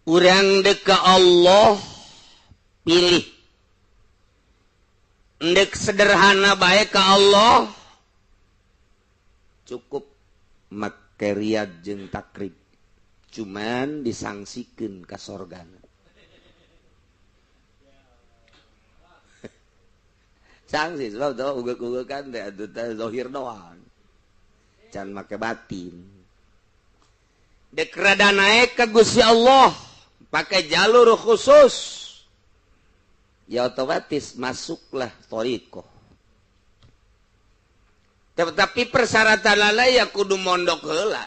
Urang dek ka Allah pilih. Ndek sederhana baik ka Allah cukup make riyad jeung takrib. Cuman disangsikeun ka sorgana. Sangsi sebab tau ugeuk-ugeukan teh atuh teh zahir doang. Can make batin. Dek rada naek ka Gusti Allah pakai jalur khusus. Ya otomatis masuklah thariqah. Tetapi persyaratan lala ya kudu mondok heula.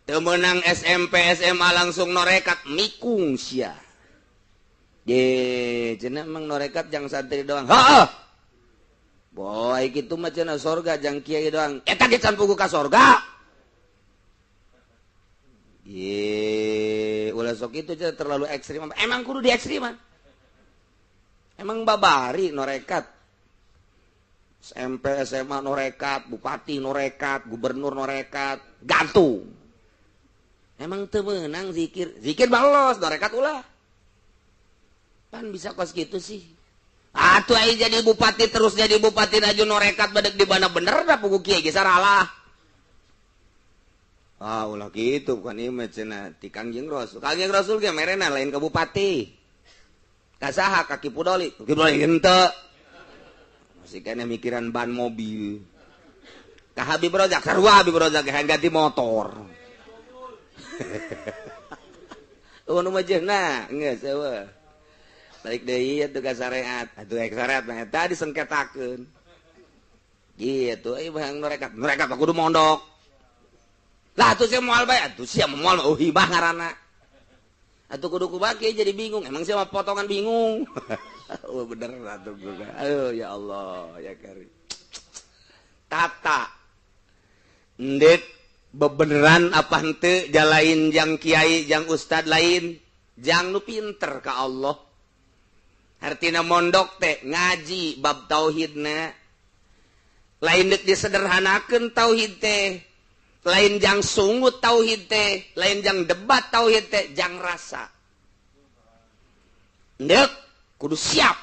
Teu meunang SMP SMA langsung norekat mikung sia. Ye, cenah emang norekat jang santri doang. Heeh. Boy kitu mah cenah sorga jang kiai doang. Eta ge can puguh ka sorga. Ye, ulah sok itu terlalu ekstrim. Emang kudu di ekstriman. Emang babari norekat. SMP, SMA norekat, bupati norekat, gubernur norekat, gantung. Emang teu meunang zikir. Zikir balos, norekat ulah. Pan bisa kos gitu sih. Atuh aya jadi bupati terus jadi bupati aju norekat badek di mana bener dah puguh kiai ge saralah. Ah ulah gitu bukan ieu mah cenah ti Kangjeng Rasul. Kangjeng Rasul ge merena lain ke bupati. Ka saha ka Ki Pudoli? Ki Pudoli henteu. Masih kene mikiran ban mobil. Ka Habib Rozak sarua Habib Rozak ge ganti motor. Eueuh nu mah jeung geus eueuh. Balik deui atuh ka syariat. Atuh ek syariat mah eta disengketakeun. Gitu euy bang norekat. Norekat mah kudu mondok. Lah atuh sia moal bae atuh sia moal oh hibah ngaranna. Atuh kudu kubaki jadi bingung. Emang sia mah potongan bingung. Oh bener atuh gua. Aduh ya Allah ya Karim. Tata. Ndek bebeneran apa henteu jalain jang kiai jang ustad lain, jang nu pinter ka Allah. Artina mondok teh ngaji bab tauhidna. Lain deuk disederhanakeun tauhid teh. Lain jang sungut tauhid teh, lain jang debat tauhid teh, jang rasa. Ndek kudu siap.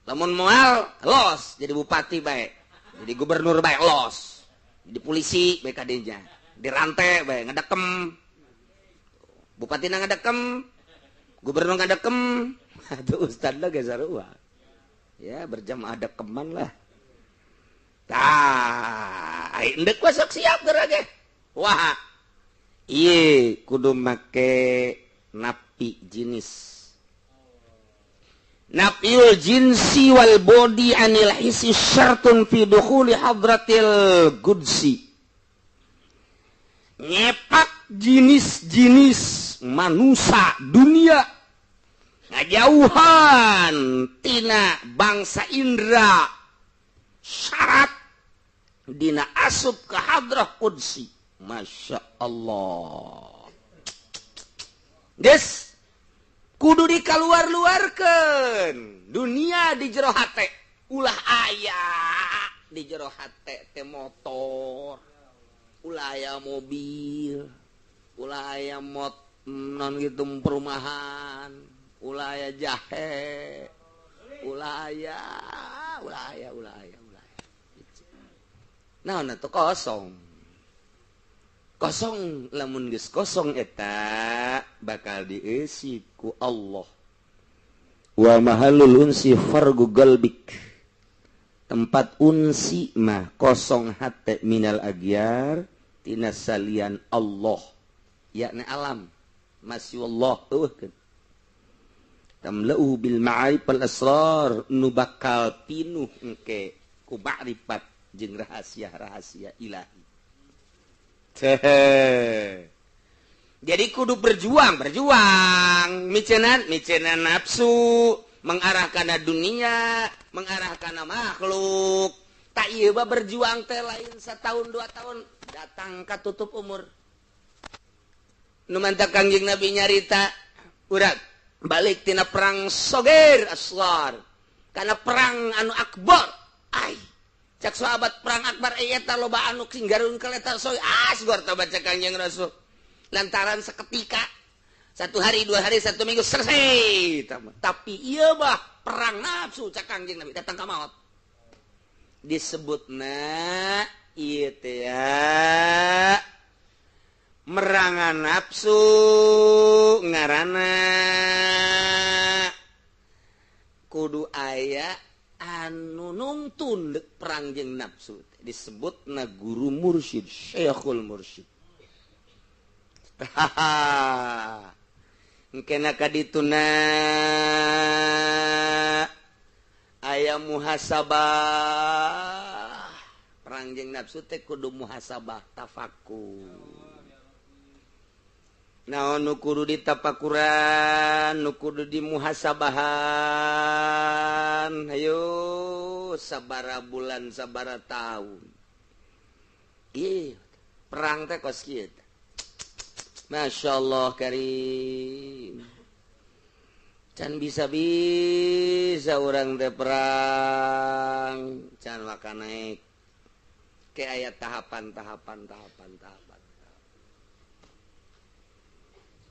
Lamun moal los jadi bupati bae, jadi gubernur bae los, jadi polisi bae kadenya, dirantai bae ngadekem. Bupati na ngadekem, gubernur ngadekem, atuh ustad lah ge sarua. Ya berjamaah dekeman lah. Tah, endek we sok siap geura ge. Wah. Ieu kudu make napi jenis. Nafiul jinsi wal body anil hisi syartun fi dukhuli hadratil qudsi. Nyepak jenis-jenis manusia dunia ngajauhan tina bangsa indra syarat dina asup ke hadrah qudsi. Masya Allah. Des kudu dikaluar-luarkeun dunia di jero hate, ulah aya di jero hate teh motor, ulah aya mobil, ulah aya mot non gitu perumahan, ulah aya jahe, ulah aya, ulah aya, ulah aya. Nah, itu kosong. Kosong lamun geus kosong eta bakal dieusi ku Allah. Wa mahalul unsi fargu galbik. Tempat unsi mah kosong hate minal agyar tina salian Allah. Yakni alam masih Allah eueuhkeun. Tamla'u bil ma'arif al asrar nu bakal pinuh engke ku ma'rifat jeung rahasia-rahasia ilahi. Jadi kudu berjuang, berjuang. Micenan, micenan nafsu, mengarah kana dunia, mengarah kana makhluk. Tak ieu mah berjuang teh lain setahun dua tahun, datang ka tutup umur. Nu mantak Kangjeng Nabi nyarita, urat balik tina perang Soger Asghar, kana perang anu akbar. Ai cak sahabat perang akbar eta loba anu sing garun kaleta soy asgor ta baca Kangjeng Rasul. Lantaran seketika 1 hari 2 hari 1 minggu selesai. Tapi ieu mah perang nafsu cak Kangjeng Nabi datang ka maot. Disebutna ieu teh merangan nafsu ngaranna kudu aya anu nungtun deuk perang jeung nafsu disebutna guru mursyid, syekhul mursyid. Engkena ka dituna aya muhasabah. Perang jeung nafsu teh kudu muhasabah, tafakur. Naon nu kudu ditapakuran, nu kudu dimuhasabahan. Ayo sabara bulan sabara tahun. Ih, perang teh kos kieu. Masya Allah karim. Can bisa-bisa orang teh perang, can maka naik. Ke aya tahapan tahapan tahapan tahapan.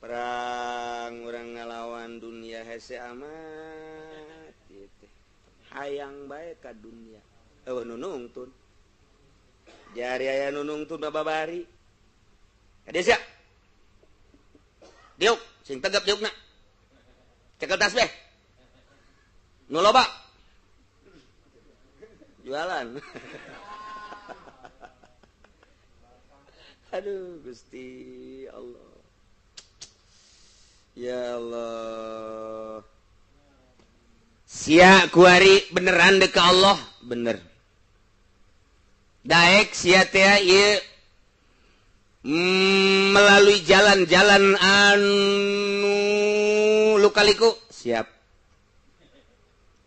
Perang orang ngalawan dunia hese amat gitu. Hayang bae ka dunia. Eueuh nu nungtun. Jari aya nu nungtun babari. Ka desa. Diuk, sing tegap diukna. Cekel tasbih. Nu loba. Jualan. Aduh Gusti Allah. Ya Allah. Sia kuari beneran dek ka Allah, bener. Daek sia teh ieu melalui jalan-jalan anu lukaliku, siap.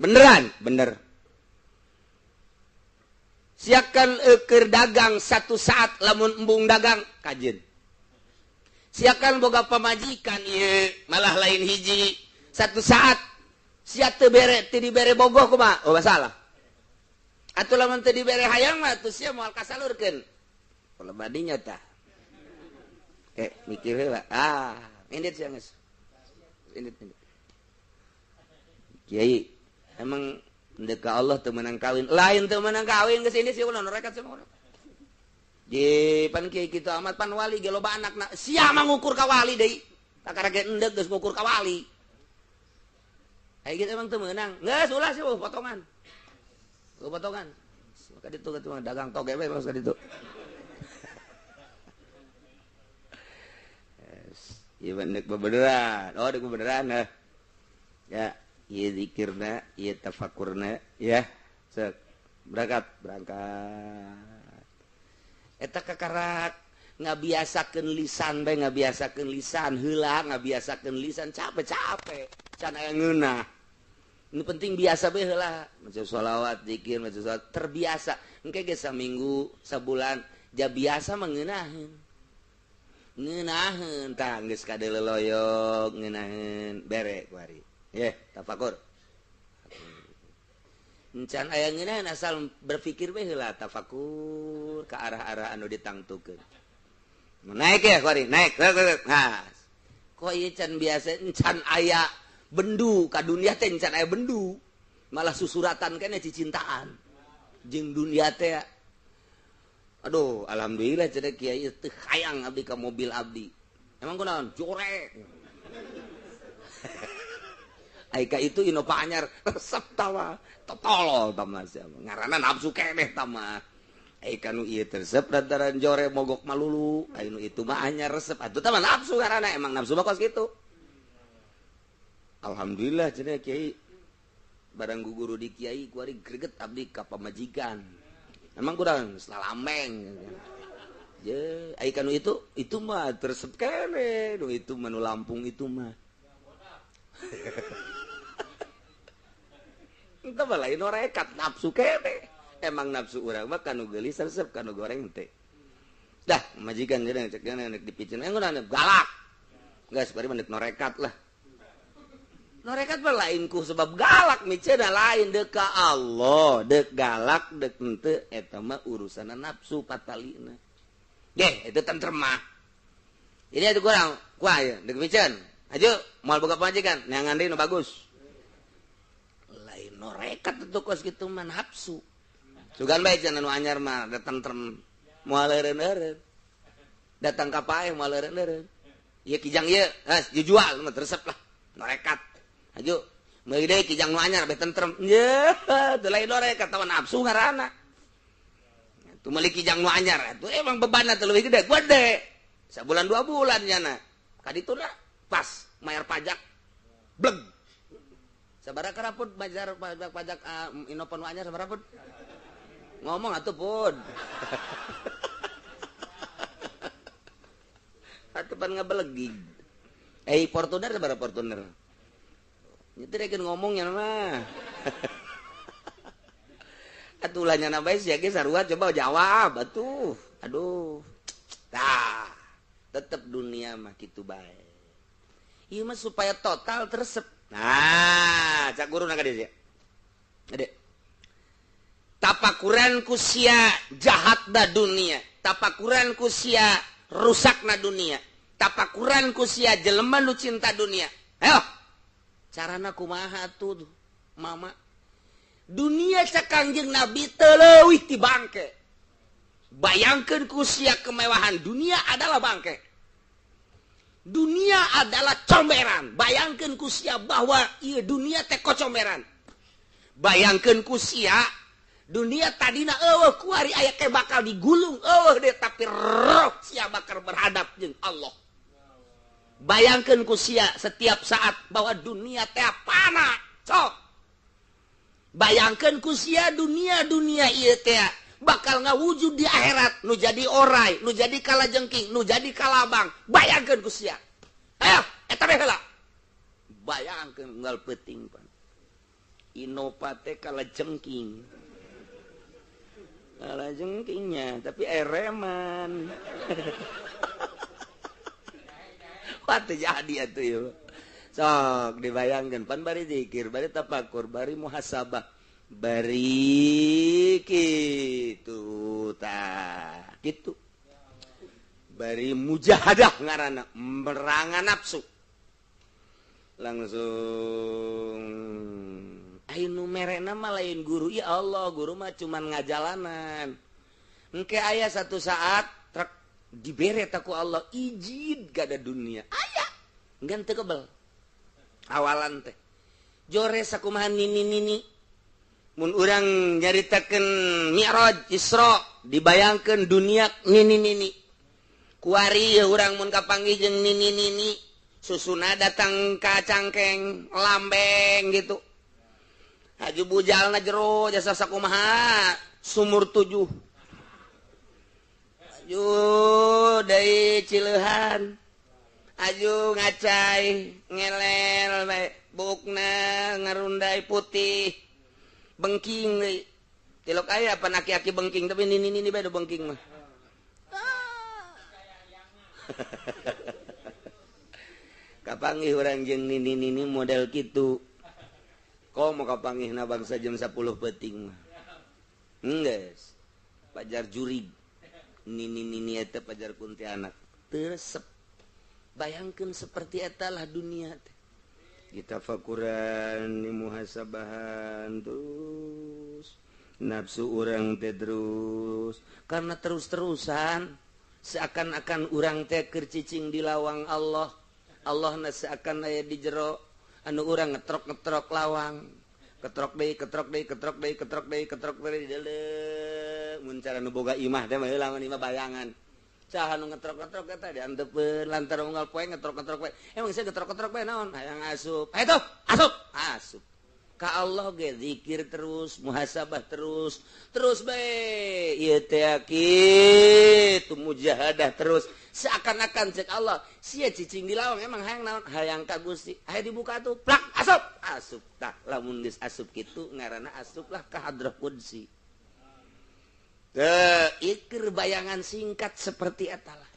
Beneran, bener. Siakan keur dagang satu saat lamun embung dagang kajeun. Siakan boga pamajikan ieu malah lain hiji satu saat sia teu bere teu dibere bogoh kumaha? Oh masalah. Atuh lamun teu dibere hayang mah atuh sia moal kasalurkeun. Kolebadinya tah. Mikir heula. Ah, indit sia geus. Indit indit. Kiai, emang ndek ka Allah teu meunang kawin. Lain teu meunang kawin geus indit sia ulah norekat sia mah. Di pan kiai kitu amat pan wali ge loba anakna. Sia mah ngukur ka wali deui. Kakara ge endek geus ngukur ka wali. Ai kitu emang teu meunang. Geus ulah sia potongan. Potongan. Ka ditu ka mah dagang toge we ka ditu. Ieu endek bebeneran. Oh dek bebeneran heuh. Ya, ieu zikirna, ieu tafakurna, ya. Sok berangkat, berangkat. Eta kakarak ngabiasakeun lisan bae, ngabiasakeun lisan heula, ngabiasakeun lisan capek-capek can aya ngeunah. Nu penting biasa bae heula, maca sholawat, zikir, maca sholawat terbiasa. Engke ge saminggu, sabulan ja biasa mah ngeunaheun. Ngeunaheun tah geus kadeuleloyok ngeunaheun bere ku ari. Ye, tafakur. Encan aya ngeunaheun asal berpikir we heula tafakur ka arah-arah anu ditangtukeun. Naik ya kuari, naik. Nah, kok ieu can biasa encan aya bendu ka dunia teh encan aya bendu. Malah susuratan keneh cicintaan jeung dunia teh. Aduh, alhamdulillah cenah kiai teu hayang abdi ka mobil abdi. Emang kunaon? Jorek. Aika itu Innova anyar resep tawa totolol tama sia ngaranna nafsu keneh tama. Aika nu ieu teh resep lantaran jore mogok malulu, ai nu itu mah anyar resep atuh tah mah nafsu ngaranna, emang nafsu mah kos kitu. Alhamdulillah cenah kiai barang guguru di kiai kuari greget abdi ka pamajikan. Emang kurang salameng. Ye, ai kanu itu mah resep keneh, nu itu mah nu Lampung itu mah. Entah mah lain norekat nafsu kene. Emang nafsu urang mah kanu geulis resep kanu goreng teh. Dah majikan jadi cek nek dipicen engko galak. Geus bari mah norekat lah. Norekat mah lain ku sebab galak miceuna lain deuk ka Allah, deuk galak deuk henteu eta mah urusanna nafsu patalina. Geh, eta tentrem mah. Ini atuh kurang kuah ya, deuk miceun. Aju moal boga pamajikan, neangan deui nu bagus. Lain norekat atuh kos kitu mah nafsu. Sugan bae cenah nu anyar mah datentrem moal eureun-eureun. Datang ka paeh moal eureun-eureun. Ieu kijang ieu, geus dijual mah resep lah. Norekat. Aju meuli deui kijang nu anyar beh tentrem. Yeuh, teu lain norekat tawa nafsu ngaranna. Tuh meuli kijang nu anyar atuh emang bebanna teh leuwih gede, gede. Sabulan 2 bulan nyana. Kadituna pas mayar pajak. Bleg. Sabaraha karapun bayar pajak Innova nu anyar sabaraha pun? Ngomong atuh pun. Atuh pan ngabelegig. Fortuner sabaraha Fortuner? Nyetir rek ngomongnya mah. Atuh lah nyana bae sia ge sarua coba jawab atuh. Aduh. Tah, tetep dunia mah kitu bae. Ieu mah supaya total teresep. Nah, cak guru na ka dieu sia. Ade. Tapakuran ku sia jahatna dunia, tapakuran ku sia rusakna dunia, tapakuran ku sia jelema nu cinta dunia. Ayo. Carana kumaha atuh mama? Dunia cak Kangjeng Nabi teu leuwih ti bangke. Bayangkeun ku sia kemewahan dunia adalah bangke. Dunia adalah comberan. Bayangkeun ku sia bahwa ieu dunia teh kocomeran. Bayangkeun ku sia dunia tadina eueuh kuari aya ke bakal digulung eueuh deh tapi roh sia bakal berhadap jeung Allah. Bayangkeun ku sia setiap saat bahwa dunia teh pana. Sok. Bayangkeun ku sia dunia-dunia ieu teh bakal ngawujud di akhirat, nu jadi orai, nu jadi kalajengking, nu jadi kalabang. Bayangkeun ku sia. Ayo, eta bae heula. Bayangkeun unggal peuting pan. Innova teh kalajengking. Kalajengkingnya, tapi ereman. Wah, teu jadi atuh ieu. Sok dibayangkeun pan bari zikir, bari tafakur, bari muhasabah, bari kitu tah, kitu. Bari mujahadah ngaranna, merangan nafsu. Langsung ayo nu merena mah lain guru, ya Allah, guru mah cuman ngajalanan. Engke aya satu saat truk dibere ku Allah izin gada dunia. Aya, ngan teu kebel. Awalan teh. Jore sakumaha nini-nini. Mun urang nyaritakeun Mi'raj, Isra, dibayangkeun dunia nini-nini. Kuari urang mun kapanggih jeung nini-nini, susuna datang ka cangkeng, lambeng gitu. Haju bujalna jero jasa sakumaha sumur 7. Aju deui Cileuhan. Aju ngacai ngelel bae bukna ngarundai putih. Bengking deui. Tilok aya pan aki-aki bengking tapi nini-nini bae nu bengking mah. Kapanggih urang jeung nini-nini model kitu. Komo kapanggihna bangsa jam 10 peuting mah. Geus. Pajar jurig. Nini-nini eta pajar kuntianak. Teu resep. Bayangkeun seperti eta lah dunia teh. Ditafakuran, muhasabahan terus. Nafsu urang teh terus. Karena terus-terusan seakan-akan urang teh keur cicing di lawang Allah. Allahna seakan aya di jero. Anu urang ngetrok-ngetrok lawang. Ketrok deui, ketrok deui, ketrok deui, ketrok deui, ketrok deui deuleu. Mun cara nu boga imah teh mah heula mun imah bayangan. Saha nu ngetrok-ngetrok eta diantepkeun lantaran unggal poe ngetrok-ngetrok poe. Emang sia ngetrok-ngetrok poe naon? Hayang asup. Hayo tuh, asup, asup. Ka Allah ge zikir terus, muhasabah terus, terus bae. Ieu teh kitu mujahadah terus. Seakan-akan cek Allah, sia cicing di lawang emang hayang naon? Hayang ka Gusti. Hayo dibuka tuh, plak, asup, asup. Tah, lamun geus asup kitu ngaranna asuplah ka hadrah qudsi. Ikir bayangan singkat seperti eta lah.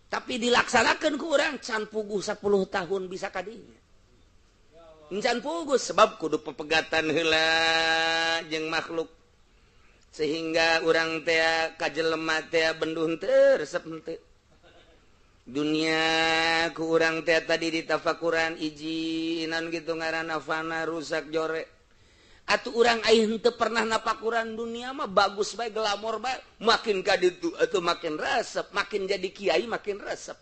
Tapi dilaksanakan ku urang can puguh 10 tahun bisa kadinya. Can puguh sebab kudu pepegatan heula jeung makhluk. Sehingga urang teh ka jelema teh benduh teu resep henteu. Dunia ku urang teh tadi ditafakuran ijinan gitu ngaranna fana rusak jore. Atuh urang aing teu pernah napakuran dunia mah bagus bae glamor bae, makin ka ditu atuh makin resep, makin jadi kiai makin resep.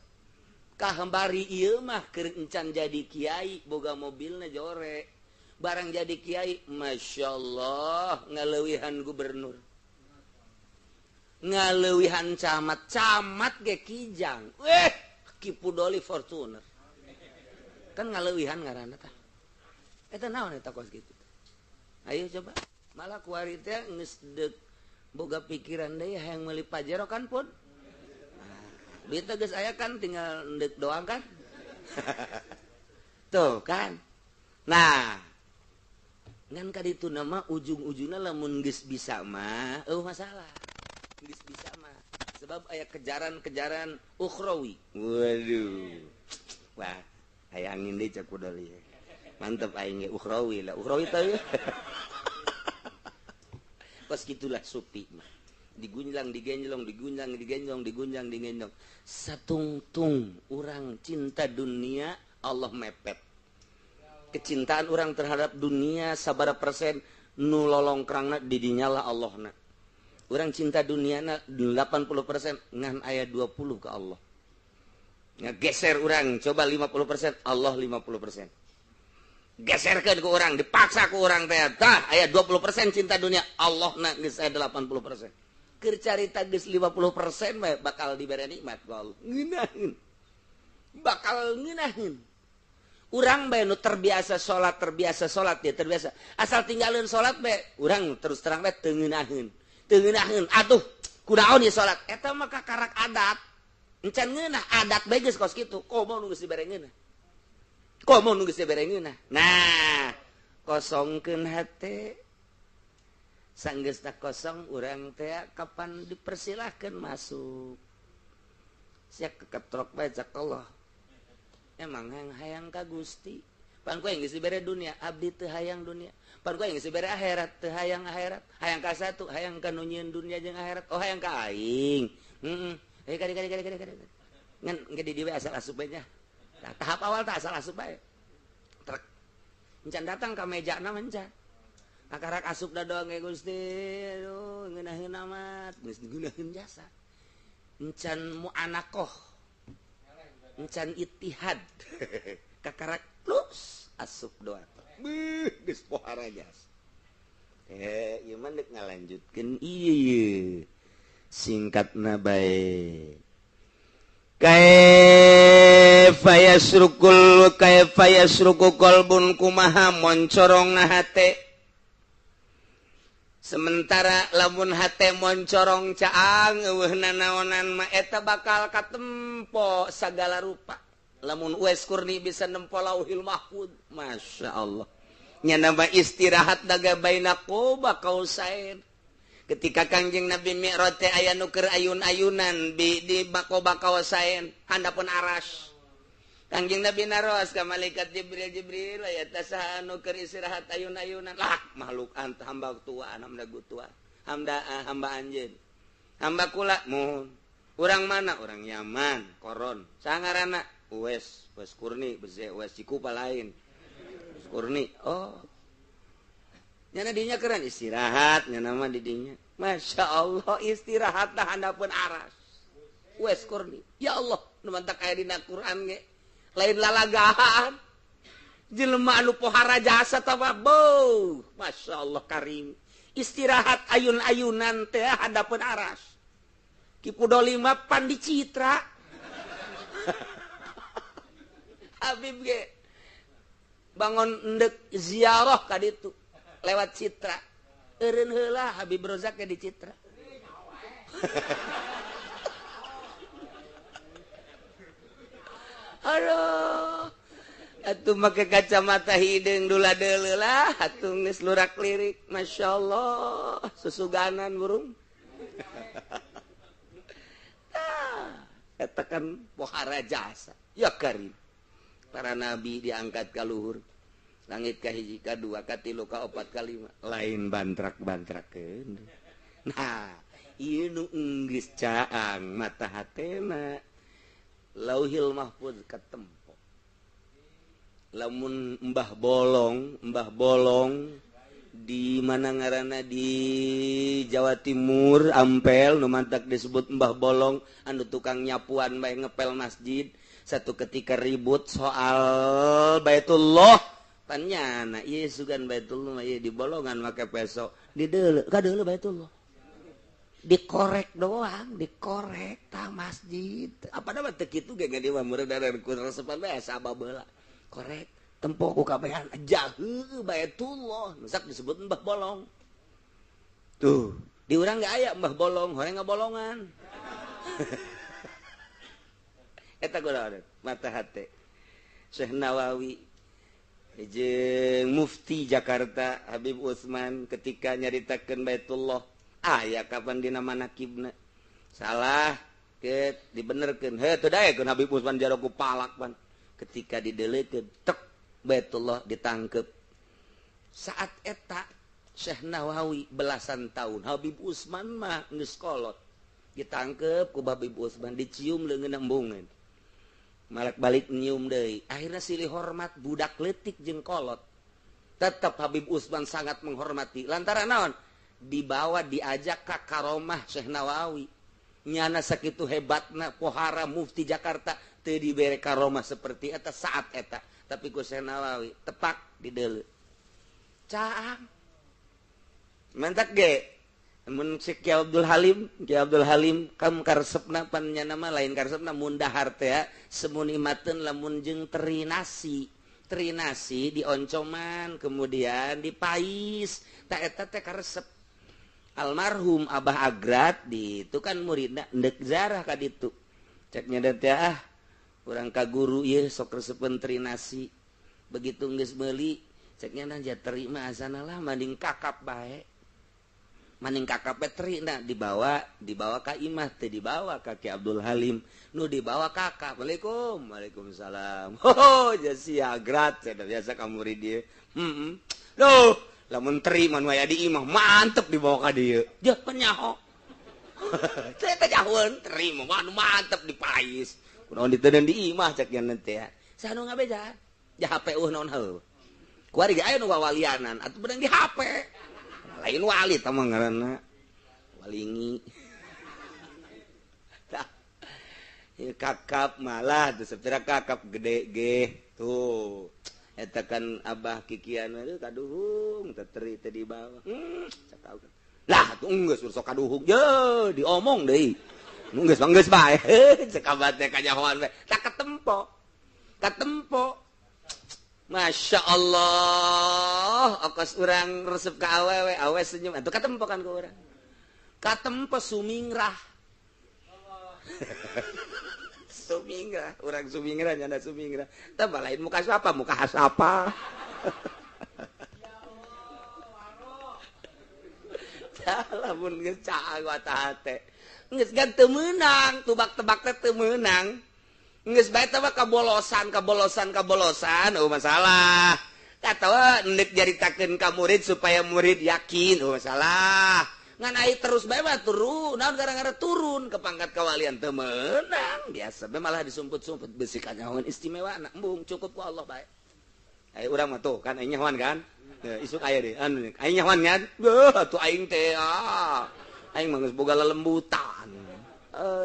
Kahambari ieu mah keur encan jadi kiai boga mobilna jore. Barang jadi kiai masyaallah ngaleuwihan gubernur. Ngaleuwihan camat, camat ge kijang. Weh, Kipudoli Fortuner. Kan ngaleuwihan ngaranna tah. Eta naon eta kos kitu? Ayo coba. Malah kuari teh geus deuk boga pikiran deui hayang meuli Pajero kan pun. Nah, duit teh geus aya kan tinggal ndeuk doang kan. Tuh kan. Nah, ngan ka ditu mah ujung-ujungna lamun geus bisa mah eueuh masalah. Geus bisa mah sebab aya kejaran-kejaran ukhrawi. Waduh. Wah, aya angin deui cak Pudoli. Mantep aing ge ukhrawi lah. Ukhrawi teh. Pas gitulah supi mah. Digunjang, digenjlong, digunjang, digenjlong, digunjang, digendong. Satungtung urang cinta dunia, Allah mepet. Kecintaan orang terhadap dunia sabara persen nu lolongkrangna didinyalah Allahna. Orang cinta dunia 80% ngan aya 20 ke Allah. Ngegeser orang coba 50% Allah 50%. Geserkeun ke orang, dipaksa ke orang teh tah aya 20% cinta dunia Allah na geus aya 80%. Keur carita geus 50% bae bakal dibere nikmat ku Allah. Ngeunaheun. Bakal ngeunaheun. Urang bae nu terbiasa salat dia terbiasa. Asal tinggalin salat bae urang terus terang bae teu ngeunaheun. Teu ngeunaheun atuh kunaon ieu salat eta mah kakarak adat encan ngeunah adat bae geus kos kitu komo nu geus dibere ngeunah komo nu geus dibere ngeunah. Nah kosongkeun hate sanggeusna kosong urang teh kapan dipersilahkeun masuk sia keketrok bae cak Allah emang hayang ka Gusti pan ku geus dibere dunia abdi teu hayang dunia. Pan ku geus dibere akhirat teu hayang akhirat, hayang ka satu, hayang ka nu nyieun dunia jeung akhirat. Oh hayang ka aing. Heeh. Eh kali kali kali kali kali. Ngan engke di dieu asal asup bae nya. Nah, tahap awal tah asal asup bae. Trek. Encan datang ka mejana mah encan. Kakarak asup da doang ge Gusti. Aduh ngeunaheun amat, geus ngeunaheun jasa. Encan muanakoh. Encan itihad. Kakarak plus asup doa. Beuh, geus pohara jas. Ieu mah deuk ngalanjutkeun ieu. Singkatna bae. Kaifa yasrukul kaifa yasruku qalbun kumaha moncorongna hate. Sementara lamun hate moncorong caang eueuh nanaonan mah eta bakal katempo sagala rupa. Lamun Uwais Qurni bisa nempo Lauhil Mahfud, Masya Allah. Nya nama istirahat daga baina quba kausain. Ketika Kangjeng Nabi Mi'raj teh aya nu keur ayun-ayunan di bako kausain handapun aras. Kangjeng Nabi naros ka malaikat Jibril, Jibril aya teh saha anu keur istirahat ayun-ayunan. Lah makhluk anta hamba tua, hamba tua, hamba hamba anjeun. Hamba kula muhun. Urang mana? Urang Yaman, koron. Sangarana Uwais, Uwais Qurni, beze Uwais Cikupa lain. Uwais Qurni. Oh. Nyana dinya keren istirahat, nyana mah di dinya. Masya Allah istirahat dah handapun aras. Uwais Qurni. Ya Allah, nu mantak aya dina Quran ge. Lain lalagahan. Jelema anu pohara jasa tah beuh. Masya Allah karim. Istirahat ayun-ayunan teh handapun aras. Ki Pudoli mah pan di Citra. Habib ge bangun endek ziarah ka ditu lewat Citra. Eureun heula Habib Rozak ge di Citra. Aduh, atuh make kacamata hideung dula deuleu lah atuh geus lurak lirik. Masyaallah, susuganan burung. Tah, eta kan pohara jasa. Ya karim. Para nabi diangkat ka luhur. Langit ka hiji, ka dua, ka tilu, ka opat, ka lima. Lain bantrak-bantrakeun. Nah, ieu nu geus caang mata hatena. Lauhil Mahfuz katempo. Lamun Mbah Bolong di mana ngaranna di Jawa Timur Ampel nu mantak disebut Mbah Bolong anu tukang nyapuan bae ngepel masjid. Satu ketika ribut soal Baitullah tanyana ieu sugan Baitullah ieu di bolongan make peso dideuleu kadeuleu Baitullah dikorek doang dikorek tah masjid apa da teu kitu ge di mah meureun ku resepan bae sababeula korek tempo ku kabehan jaheu Baitullah masak disebut Mbah Bolong tuh di urang ge aya Mbah Bolong horeng ngabolongan. Eta gula mata hate Syekh Nawawi jeung Mufti Jakarta Habib Utsman ketika nyaritakeun Baitullah aya kapan dina manakibna salah ket dibenerkeun heuh teu daekeun Habib Utsman jaro ku palak pan ketika dideleukeun tek Baitullah ditangkep saat eta Syekh Nawawi belasan tahun Habib Utsman mah geus kolot ditangkep ku Habib Utsman dicium leungeun embungeun malak balik nyium deui akhirnya silih hormat budak leutik jeung kolot tetap Habib Utsman sangat menghormati lantaran naon dibawa diajak ka karomah Syekh Nawawi nyana sakitu hebatna pohara mufti Jakarta teu dibere karomah seperti eta saat eta tapi ku Syekh Nawawi tepak dideuleu caang mantak ge mun si Ki Abdul Halim kam karesepna pan nyana mah lain karesepna mun dahar teh semunimateun lamun jeung terinasi dioncoman kemudian dipais ta eta teh karesep almarhum Abah Agrat di itu kan muridna endek zarah ka ditu cek nya teh ah urang ka guru ieu sok resepeun terinasi begitu geus meuli cek nya ja terima asana lah manding kakap bae maning kakap teri nah dibawa ka imah teh dibawa ka Ki Abdul Halim nu dibawa kakak Waalaikum waalaikumsalam ho jasi agrat cenah biasa ka murid ieu heeh loh lamun teri mah nu aya di imah mantep dibawa ka dieu jeung penyaho teh teh jauheun teri mah nu mantep dipais kunaon diteuden di imah cek nya teh saha nu ngabeja ja HP eueuh naon heuh kuari ge aya nu wawalianan atuh beunang di HP lain wali tah mah ngaranna walingi tah kakap malah teu sapira kakap gede ge tuh eta kan abah kikian we kaduhung teh teri teh dibawa cakau lah atuh geus sok kaduhung ye diomong deui nu geus geus bae cek abah teh kanyahoan we tah katempo Masya Allah, okos urang resep ka awewe, awe senyum, atuh katempo kan ku urang. Katempo sumingrah. Sumingrah, urang sumingrah nyanda sumingrah. Tah lain muka siapa, muka siapa. Tah lamun geus caang mata hate. Geus gan teu meunang, tubak-tebak teh teu meunang. Geus bae teh kabolosan oh masalah. Atawa endek nyaritakeun ka murid supaya murid yakin oh masalah. Ngan ai terus bae mah turun, naon gara-gara turun ke pangkat kawalian teu meunang. Biasa bae malah disumput-sumput besi kanyahoan istimewa na embung cukup ku Allah bae. Ai urang mah tuh kan aing nyahoan kan? Isuk aya deui anu aing nyahoan kan? Beuh atuh aing teh ah. Aing mah geus boga lelembutan.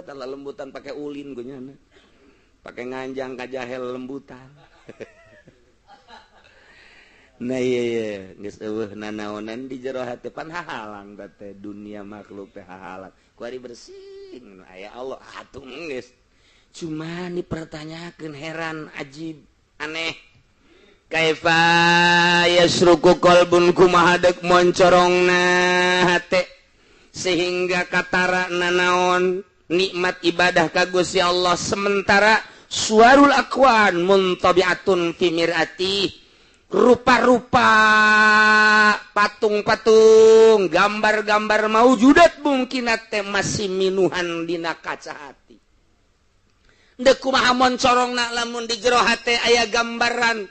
Tah lelembutan pake ulin ku nyana. Pakai nganjang kajahel lembutan. Nah iya iya geus eueuh nanaonan di jero hate pan hahalang teh dunia makhluk teh hahalang. Kuari bersih aya Allah atuh geus. Cuma dipertanyakeun heran ajib aneh. Kaifa yasruku qalbun kumaha deuk moncorongna hate sehingga katara nanaon nikmat ibadah ka Gusti Allah sementara suarul akwan muntabiatun fi mirati rupa-rupa patung-patung gambar-gambar maujudat mungkin teh masih minuhan dina kaca hati deuk kumaha moncorongna lamun di jero hate aya gambaran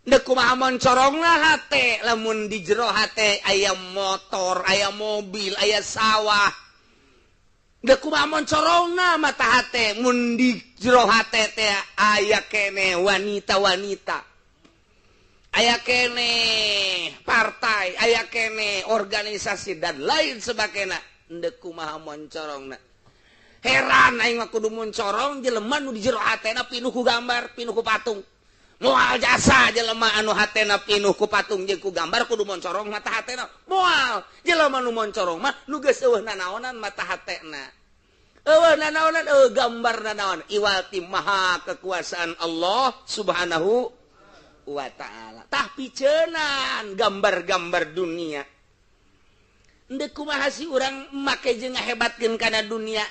deuk kumaha moncorongna hate lamun di jero hate aya motor aya mobil aya sawah. Dek kumaha moncorongna mata hate mun di jero hate teh aya kene wanita-wanita, aya kene partai, aya kene organisasi dan lain sebagainya. Dek kumaha moncorongna. Heran aing mah kudu moncorong jelema nu di jero hatena pinuh ku gambar, pinuh ku patung. Moal jasa jelema anu hatena pinuh ku patung jeung ku gambar kudu moncorong mata hatena. Moal jelema nu moncorong mah nu geus eueuh nanaonan mata hatena. Eueuh nanaonan eueuh gambar nanaon iwal ti maha kekuasaan Allah Subhanahu wa ta'ala. Tah picenan gambar-gambar dunia. Endek kumaha si urang make jeung ngahebatkeun kana dunia.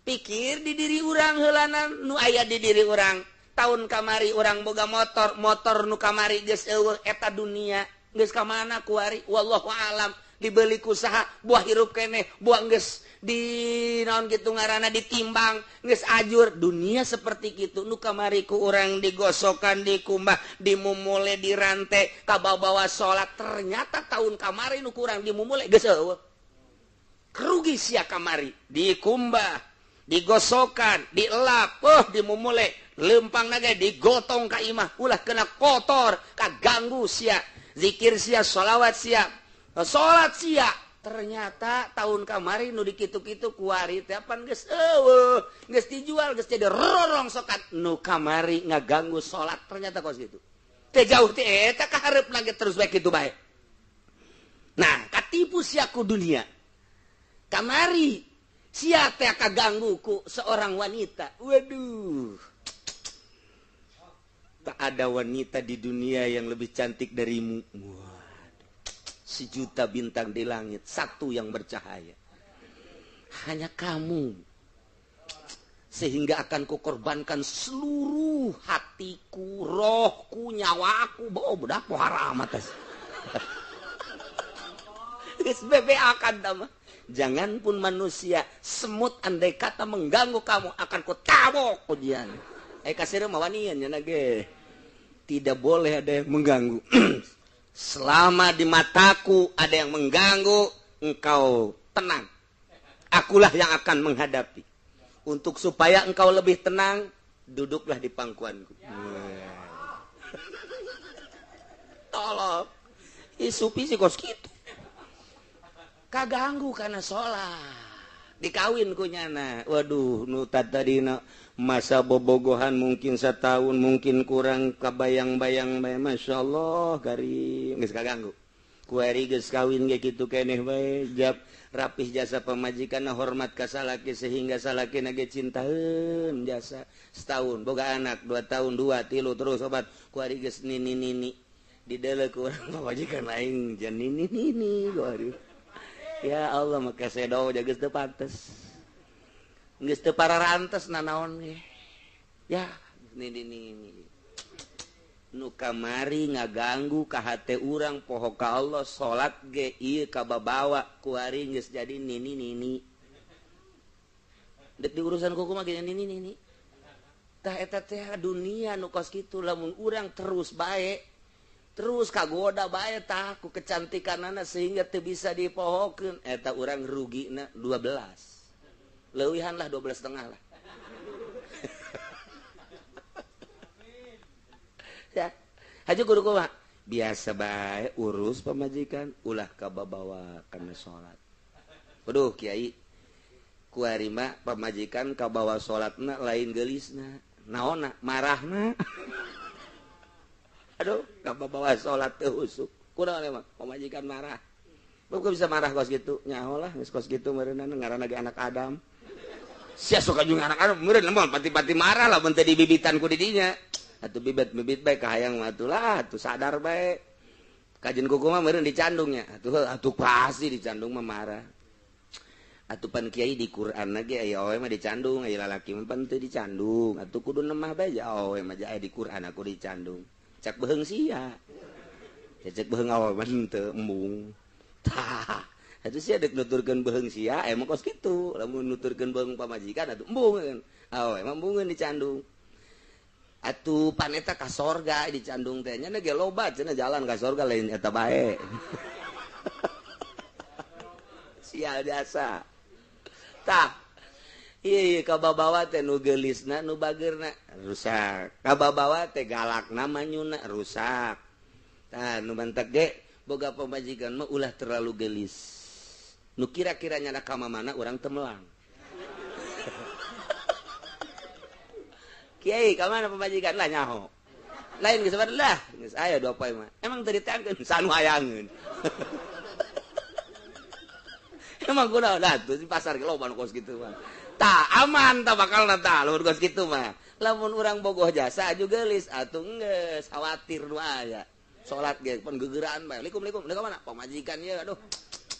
Pikir di diri urang heulanan nu aya di diri urang. Tahun kamari urang boga motor, motor nu kamari geus eueuh eta dunia. Geus ka mana kuari wallahu alam. Dibeli ku saha buah hirup keneh, buah geus di naon kitu ngaranna ditimbang, geus ajur dunia seperti kitu. Nu kamari ku urang digosokan, dikumbah, dimumule, dirante, kabawa-bawa salat. Ternyata tahun kamari nu kurang dimumule geus eueuh. Rugi sia kamari, dikumbah, digosokan, dielap, dimumule, lempang naga digotong ka imah, ulah kena kotor, kaganggu sia, zikir sia, sholawat sia, salat sia. Ternyata tahun kamari nu dikitu-kitu kuari teh pan geus eueuh, geus dijual, geus jadi rorongsokan. Nu kamari ngaganggu salat ternyata kos kitu. Teh jauh teh eta kaharepna ge terus bae kitu bae. Nah, katipu sia ku dunia. Kamari sia teh kaganggu ku seorang wanita. Waduh. Tak ada wanita di dunia yang lebih cantik darimu. Waduh. Sejuta bintang di langit, satu yang bercahaya. Hanya kamu. Sehingga akan kukorbankan seluruh hatiku, rohku, nyawaku. Oh, budak pohara amat. Geus bebeakan tama. Jangan pun manusia, semut andai kata mengganggu kamu akan kutabok ujian. Kasir mah wanian nya ge. Tidak boleh ada yang mengganggu. Selama di mataku ada yang mengganggu, engkau tenang. Akulah yang akan menghadapi. Untuk supaya engkau lebih tenang, duduklah di pangkuanku. Tolong. Isupi sih kos kitu. Kaganggu karena sholat. Dikawin ku nyana. Waduh, nu tadina masa bobogohan mungkin setahun, mungkin kurang, kabayang-bayang bae, Masya Allah, garing geus kaganggu. Kuari geus kawin ge kitu keneh bae, jap rapih jasa pamajikan hormat ka salaki sehingga salakina ge cintaeun jasa setahun, boga anak 2 tahun, 2, 3 terus obat. Kuari geus nini-nini dideuleu ku urang pamajikan aing jan nini-nini kuari. Ya Allah, maka sedo geus teu pantes. Geus teu pararantes nanaon ge. Ya, nini-nini. Nu kamari ngaganggu ka hate urang poho ka Allah, salat ge ieu kababawa kuari geus jadi nini-nini. Dek diurusan ku kumaha ge nini-nini. Tah eta teh dunia nu kos kitu lamun urang terus bae. Terus kagoda bae tah ku kecantikanana sehingga teu bisa dipohokeun. Eta urang rugina 12. Leuwihan lah 12,5 lah. Ya. Haji kudu kumaha? Biasa bae urus pamajikan ulah kababawa kana salat. Waduh kiai, kuari mah pamajikan kabawa salatna lain geulisna. Naonna? Marahna. Aduh, kababawa salat teu husuk. Kunaon emang pamajikan marah. Kok bisa marah kos gitu? Nyaho lah geus kos kitu meureunna ngaranna ge anak Adam. Sia sok jeung anak Adam meureun mah pati-pati marah lah mun teu dibibitan ku di dinya. Atuh bibit-bibit bae kahayang mah atuh lah, atuh sadar bae. Kajen kuku mah meureun dicandungnya. Atuh atuh pasti dicandung mah marah. Atuh pan kiai di Quran ge aya awe mah dicandung, aya lalaki mah pan teu dicandung. Atuh kudu nemah bae ja awe mah ja di Quran aku dicandung. Cak beheung sia. Cek beheung awe mah teu embung. Tah, atuh sia deuk nuturkeun beheung sia emang kos kitu. Lamun nuturkeun beheung pamajikan atuh embung. Awe mah embungeun dicandung. Atuh paneta ka sorga dicandung teh nya ge loba cenah jalan ka sorga lain eta bae. Sial jasa. Tah, Iya kababawa teh nu geulisna nu bageurna rusak. Kababawa teh galakna manyuna rusak. Tah nu mantek ge boga pamajikan mah ulah terlalu geulis. Nu kira-kira nyana ka mamana urang teu melang. Kiai ka mana pamajikan lah nyaho. Lain geus lah, geus aya dua poe mah. Emang teu diteangkeun sanu hayangeun. Emang kunaon atuh di pasar ge loba nu kos kitu mah. Tah aman tah bakalna tah lamun kos kitu mah. Lamun urang bogoh jasa aju geulis atuh geus khawatir nu aya. Salat ge pan gegeraan bae. Likum likum ka mana? Pamajikan ieu aduh.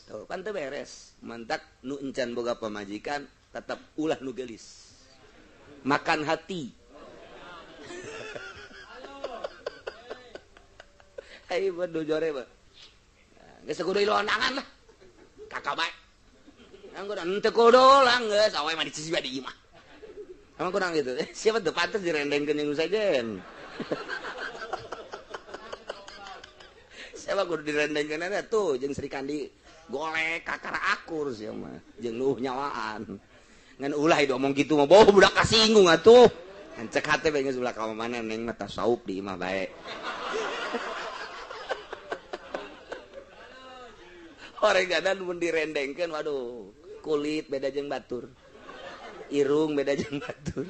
Tuh pan teu beres. Mantak nu encan boga pamajikan tetep ulah nu geulis. Makan hati. Ai bodoh jore mah. Geus kudu ilonangan lah. Kakak bae. Anggur henteu kudu lah geus awe mah dicisi di imah. Emang kurang gitu. Siapa tuh pantes direndengkeun jeung sajen. Siapa kudu direndengkeun eta tuh jeung Sri Kandi golek kakara akur sia mah jeung nuh nyawaan. Ngan ulah diomong kitu mah boh budak kasinggung atuh. Cek hate bae geus ulah ka mana neng mah tasawuf di imah bae. Orang gadan mun direndengkeun waduh kulit beda jeung batur. Irung beda jeung batur.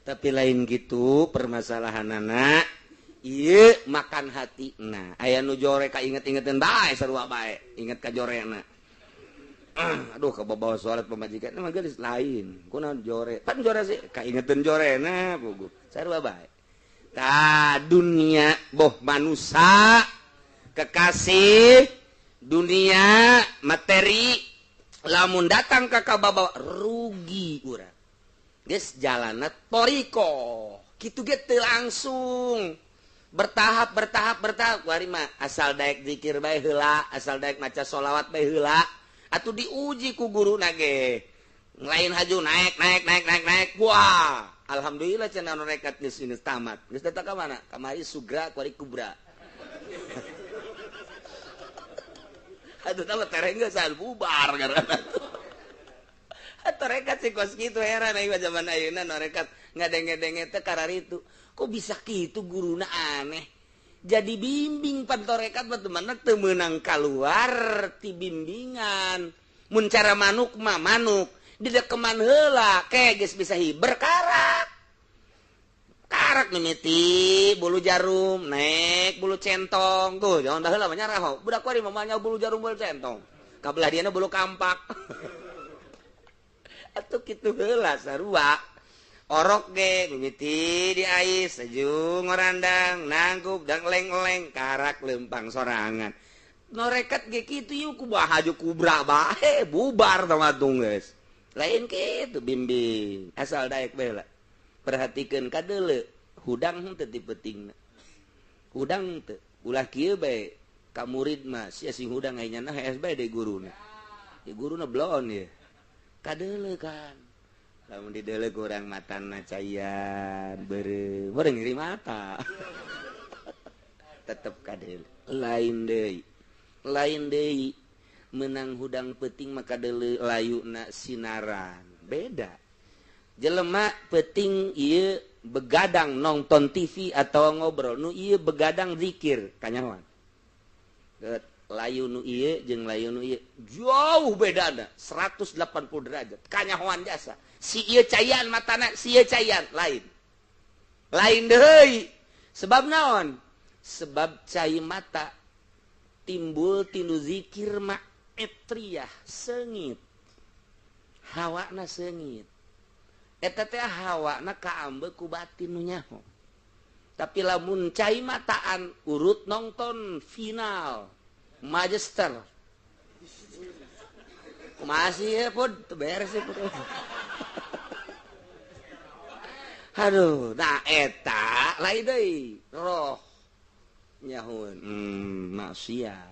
Tapi lain gitu permasalahanana ieu makan hatina. Aya nu jore ka inget-ingeteun bae sarua bae, inget ka jorena. Aduh kababawa salat pamajikan mah geus lain. Kunaon jore? Pan jore sih ka ingeteun jorena puguh. Sarua bae. Tah dunia boh manusa kekasih dunia materi lamun datang ka kababawa rugi urang. Geus jalanna toriko kitu ge teu langsung bertahap bertahap bertahap kuari mah asal daek zikir bae heula, asal daek maca sholawat bae heula atuh diuji ku guruna ge. Lain haju naik naik naik naik naik wah alhamdulillah cenah nu rekat geus geus tamat. Geus datang ka mana? Kamari sugra kuari kubra. Aduh tahu tereng geus bubar karena tuh. Rekat sih kos kitu heran aing zaman ayeuna nu rekat ngadenge-denge teh kararitu. Kok bisa kitu guruna aneh. Jadi bimbing pan torekat mah temanna teu meunang kaluar ti bimbingan. Mun cara manuk mah manuk, didekeman heula ke geus bisa hiber karak. Karak mimiti bulu jarum naik bulu centong tuh jangan dah heula mah nyaraho budak kuari mah nya bulu jarum bulu centong kabelah dieuna bulu kampak. Atuh kitu heula sarua orok ge mimiti di ais seju ngorandang nangkup dang leng-leng karak lempang sorangan norekat ge kitu yeuh kumaha haju kubra bae bubar tah matung geus lain kitu bimbing asal daek bae heula. Perhatikeun kadeuleu hudang henteu ti peutingna. Hudang teu ulah kieu bae ka murid mah sia sing hudang aya nyana hees bae deui guruna. Di guruna bloon ye. Kadeuleu kan. Lamun dideuleu kurang matana caian beureum, beureum nyeri mata. Tetep kadeuleu. Lain deui. Lain deui meunang hudang peuting mah kadeuleu layuna sinaran. Beda. Jelema peting ieu begadang nonton TV atau ngobrol nu ieu begadang zikir kanyahoan. Layu nu ieu jeung layu nu ieu jauh bedana 180 derajat kanyahoan jasa. Si ieu caian matana, si ieu caian lain. Lain deui. Sebab naon? Sebab cai mata timbul tinu zikir ma etriah seungit. Hawana seungit. Eta teh hawana kaambe ku batin nu nyaho. Tapi lamun cai mataan urut nonton final Magister. Kumaha sih ya pun teu beres sih pun. Aduh, nah eta lain deui roh nyahoeun maksiat.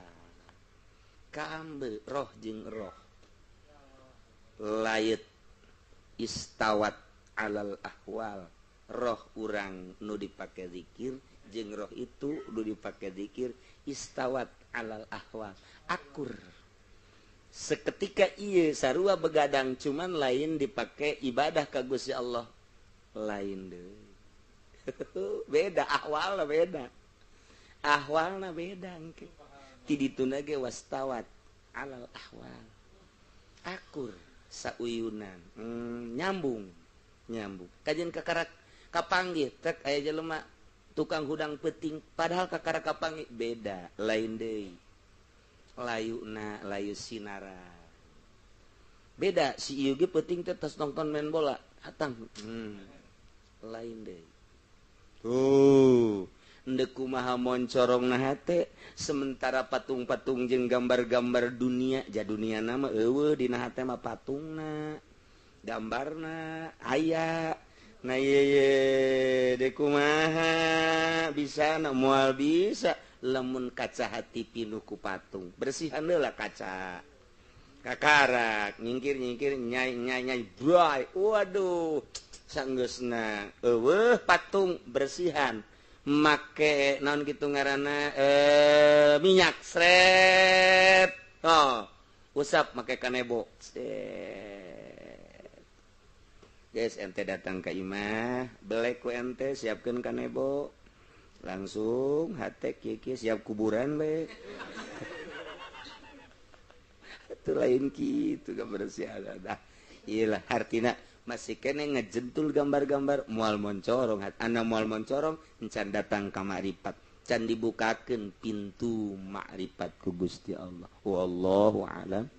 Kaambe roh jeung roh. Layet istawat alal ahwal. Roh urang nu dipake zikir jeung roh itu nu dipake zikir istawat alal ahwal akur. Seketika ieu sarua begadang, cuman lain dipakai ibadah ka Gusti Allah, lain deui. Beda ahwalna, beda ahwalna, beda engke. Ti dituna ge wastawat alal ahwal, akur sauyunan, nyambung nyambung. Kajian kakarak kapanggih tek aya jelema tukang hudang peuting, padahal kakara kapanggih beda, lain deui layuna, layu sinara beda. Si ieu ge peuting teh tos nonton main bola hatang, lain deui tuh. Endek kumaha moncorong na hate, sementara patung-patung jeung gambar-gambar dunia ja dunia nama eueuh dina hate mah, patungna gambarna aya. Nah, ye ye de kumaha bisa na? Moal bisa lamun kaca hati pinuh ku patung. Bersihan heula kaca, kakarak nyingkir nyingkir, nyai nyai nyai, bray, waduh, sanggeusna eueuh patung. Bersihan make naon gitu ngaranna, minyak sret, oh, usap make kanebo set. Guys, ente datang ke imah, belek ku ente siapkan kanebo, langsung hate kieu siap kuburan we. Itu lain kitu kebersihan dah. Iyalah, artina masih kene ngejentul gambar-gambar, moal moncorong anda, moal moncorong encan datang ka makrifat, can dibukakeun pintu makrifat ku Gusti Allah. Wallahu alam.